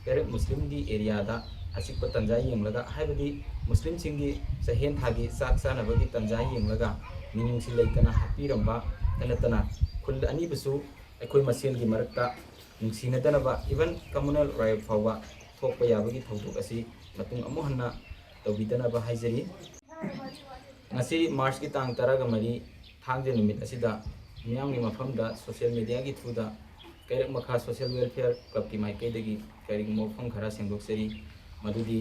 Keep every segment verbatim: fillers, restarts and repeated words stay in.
ꯀꯩꯔꯛ ꯃꯨꯁꯂꯤꯝꯒꯤ ꯑꯦꯔꯤꯌꯥꯗ ꯑꯆꯤꯛꯄ ꯇꯟꯖꯥ ꯌꯦꯡꯂꯒ, ꯍꯥꯏꯕꯗꯤ ꯃꯨꯁꯂꯤꯝꯁꯤꯡꯒꯤ ꯆꯍꯦꯟ ꯊꯥꯒꯤ ꯆꯥꯛ ꯆꯥꯅꯕꯒꯤ ꯇꯟꯖꯥ ꯌꯦꯡꯂꯒ ꯃꯤꯅꯨꯡꯁꯤ ꯂꯩꯇꯅ ꯍꯥꯠꯄꯤꯔꯝꯕ ꯅꯠꯇꯅ ꯈꯨꯜ ꯑꯅꯤꯕꯨꯁꯨ ꯑꯩꯈꯣꯏ ꯃꯁꯦꯜꯒꯤ ꯃꯔꯛꯇ ꯅꯨꯡꯁꯤꯅꯗꯅꯕ, even communal riot ꯐꯥꯎꯕ ꯊꯣꯛꯄ ꯌꯥꯕꯒꯤ ꯊꯧꯗꯣꯛ ꯑꯁꯤ ꯃꯇꯨꯡ ꯑꯃꯨꯛ ꯍꯟꯅ ꯇꯧꯕꯤꯗꯅꯕ ꯍꯥꯏꯖꯔꯤ꯫ ꯉꯁꯤ ꯃꯥꯔꯆꯀꯤ ꯇꯥꯡ ꯇꯔꯥꯒ ꯃꯔꯤ, ꯊꯥꯡꯖ ꯅꯨꯃꯤꯠ ꯑꯁꯤꯗ ꯃꯤꯌꯥꯝꯒꯤ ꯃꯐꯝꯗ social mediaꯒꯤ throughꯗ ꯀꯩꯔꯛ ꯃꯈꯥ social welfare clubꯀꯤ ꯃꯥꯏꯀꯩꯗꯒꯤ ꯀꯔꯤꯒꯨꯝꯕ ꯋꯥꯐꯝ ꯈꯔ ꯁꯦꯡꯗꯣꯛꯆꯔꯤ꯫ ꯃꯗꯨꯗꯤ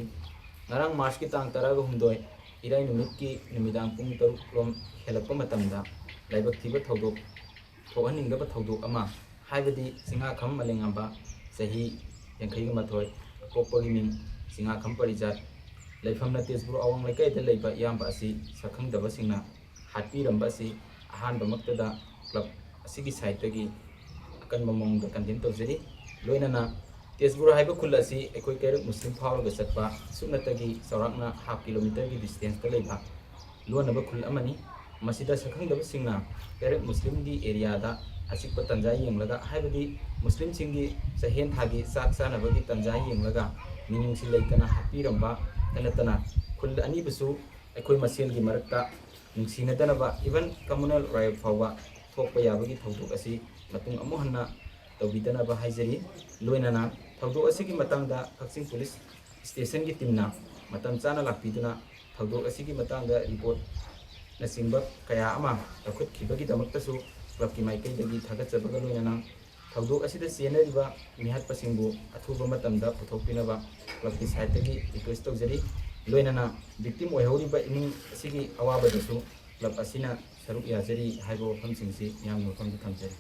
ꯉꯔꯥꯡ ꯃꯥꯔꯆꯀꯤ ꯇꯥꯡ ꯇꯔꯥꯒ ꯍꯨꯝꯗꯣꯏ, ꯏꯔꯥꯏ ꯅꯨꯃꯤꯠꯀꯤ ꯅꯨꯃꯤꯗꯥꯡ ꯄꯨꯡ ꯇꯔꯨꯛ ꯂꯣꯝ ꯍꯦꯜꯂꯛꯄ ꯃꯇꯝꯗ ꯂꯥꯏꯕꯛ ꯊꯤꯕ ꯊꯧꯗꯣꯛ ꯊꯣꯛꯍꯟꯅꯤꯡꯗꯕ ꯊꯧꯗꯣꯛ ꯑꯃ, ꯍꯥꯏꯕꯗꯤ ꯆꯤꯡꯉꯥꯈꯝ ꯃꯂꯦꯉꯥꯝꯕ, ꯆꯍꯤ ꯌꯥꯡꯈꯩꯒ ꯃꯥꯊꯣꯏ, ꯑꯄꯣꯛꯄꯒꯤ ꯃꯤꯡ ꯆꯤꯡꯉꯥꯈꯝ ꯄꯔꯤꯖꯥꯠ, ꯂꯩꯐꯝꯅ ꯇꯦꯖꯄꯨꯔ ꯑꯋꯥꯡ ꯂꯩꯀꯥꯏꯗ ꯂꯩꯕ ꯏꯌꯥꯝꯕ ꯑꯁꯤ ꯁꯛꯈꯪꯗꯕꯁꯤꯡꯅ ꯍꯥꯠꯄꯤꯔꯝꯕ ꯑꯁꯤ ꯑꯍꯥꯟꯕꯃꯛꯇꯗ club ꯑꯁꯤꯒꯤ sideꯇꯒꯤ ꯑꯀꯟꯕ ꯃꯑꯣꯡꯗ condemn ꯇꯧꯖꯔꯤ꯫ ꯂꯣꯏꯅꯅ ꯇꯦꯖꯄꯨꯔ ꯍꯥꯏꯕ ꯈꯨꯜ ꯑꯁꯤ ꯑꯩꯈꯣꯏ ꯀꯩꯔꯛ ꯃꯨꯁꯂꯤꯝ ꯐꯥꯎꯔꯒ ꯆꯠꯄ ꯁꯨꯞꯅꯇꯒꯤ ꯆꯥꯎꯔꯥꯛꯅ half kilometerꯒꯤ distanceꯇ ꯂꯩꯕ ꯂꯣꯟꯅꯕ ꯈꯨꯜ ꯑꯃꯅꯤ꯫ ꯃꯁꯤꯗ ꯁꯛꯈꯪꯗꯕꯁꯤꯡꯅ ꯀꯩꯔꯛ ꯃꯨꯁꯂꯤꯝꯒꯤ ꯑꯦꯔꯤꯌꯥꯗ ꯑꯆꯤꯛꯄ ꯇꯟꯖꯥ ꯌꯦꯡꯂꯒ, ꯍꯥꯏꯕꯗꯤ ꯃꯨꯁꯂꯤꯝꯁꯤꯡꯒꯤ ꯆꯍꯦꯟ ꯊꯥꯒꯤ ꯆꯥꯛ ꯆꯥꯅꯕꯒꯤ ꯇꯟꯖꯥ ꯌꯦꯡꯂꯒ ꯃꯤꯅꯨꯡꯁꯤ ꯂꯩꯇꯅ ꯍꯥꯠꯄꯤꯔꯝꯕ ꯅꯠꯇꯅ ꯈꯨꯜ ꯑꯅꯤꯕꯨꯁꯨ ꯑꯩꯈꯣꯏ ꯃꯁꯦꯜꯒꯤ ꯃꯔꯛꯇ ꯅꯨꯡꯁꯤꯅꯗꯅꯕ, even communal riot ꯐꯥꯎꯕ ꯊꯣꯛꯄ ꯌꯥꯕꯒꯤ ꯊꯧꯗꯣꯛ ꯑꯁꯤ ꯃꯇꯨꯡ ꯑꯃꯨꯛ ꯍꯟꯅ ꯇꯧꯕꯤꯗꯅꯕ ꯍꯥꯏꯖꯔꯤ꯫ ꯂꯣꯏꯅꯅ ꯊꯧꯗꯣꯛ ꯑꯁꯤꯒꯤ ꯃꯇꯥꯡꯗ ꯀꯛꯆꯤꯡ police stationꯒꯤ teamꯅ ꯃꯇꯝ ꯆꯥꯅ ꯂꯥꯛꯄꯤꯗꯨꯅ ꯊꯧꯗꯣꯛ ꯑꯁꯤꯒꯤ ꯃꯇꯥꯡꯗ reportꯅꯆꯤꯡꯕ ꯀꯌꯥ ꯑꯃ ꯂꯧꯈꯠꯈꯤꯕꯒꯤꯗꯃꯛꯇꯁꯨ clubꯀꯤ ꯃꯥꯏꯀꯩꯗꯒꯤ ꯊꯥꯒꯠꯆꯕꯒ ꯂꯣꯏꯅꯅ ꯊꯧꯗꯣꯛ ꯑꯁꯤꯗ ꯆꯦꯟꯅꯔꯤꯕ ꯃꯤꯍꯥꯠꯄꯁꯤꯡꯕꯨ ꯑꯊꯨꯕ ꯃꯇꯝꯗ ꯄꯨꯊꯣꯛꯄꯤꯅꯕ clubꯀꯤ sideꯇꯒꯤ request ꯇꯧꯖꯔꯤ꯫ ꯂꯣꯏꯅꯅ victim ꯑꯣꯏꯍꯧꯔꯤꯕ ꯏꯃꯨꯡ ꯑꯁꯤꯒꯤ ꯑꯋꯥꯕꯗꯁꯨ club ꯑꯁꯤꯅ ꯁꯔꯨꯛ ꯌꯥꯖꯔꯤ ꯍꯥꯏꯕ ꯋꯥꯐꯝꯁꯤꯡꯁꯤ ꯃꯤꯌꯥꯝꯒꯤ ꯃꯐꯝꯗ ꯊꯝꯖꯔꯤ꯫